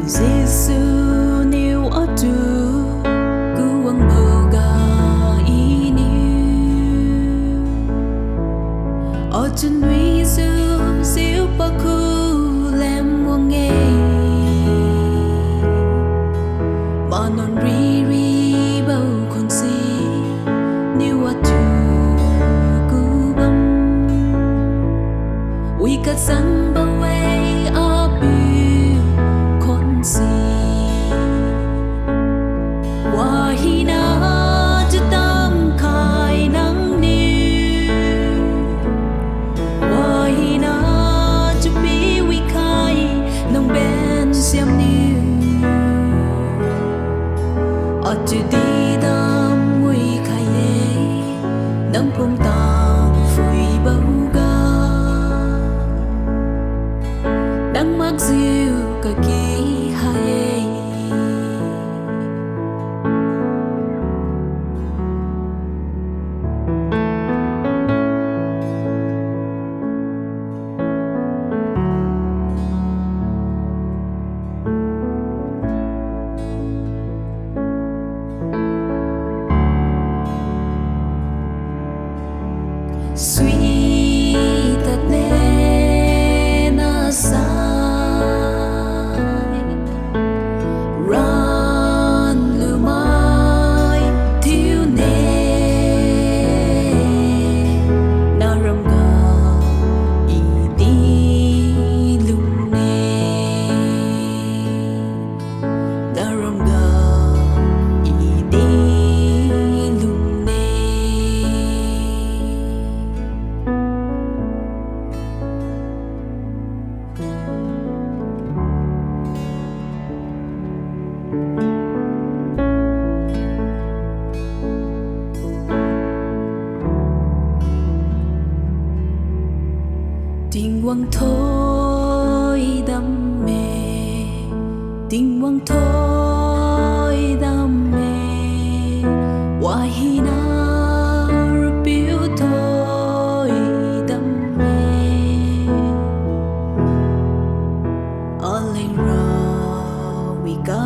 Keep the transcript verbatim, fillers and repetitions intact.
Jesu niu atu kuwangboga iniu achun wijiu jiu pakhu lem wang-e. Manon riribo khonse niu atu kubam. Wi kachangbo-e apiu khonse. Wahina chiu tamkhai nangniu. Wahina chiu piwikhai nang bensiamniu. Achiudi dam wikhai-e, nang pumtan phuiboga. Nang makjiu kaki ha-e. Suitadne nasai ranlumai thiune, naramga idi lungne. Naramga idi lungne. Tingwang thoidam-e, Tingwang thoidam-e, wahina Rapiu thoidam-e. Alengra wiga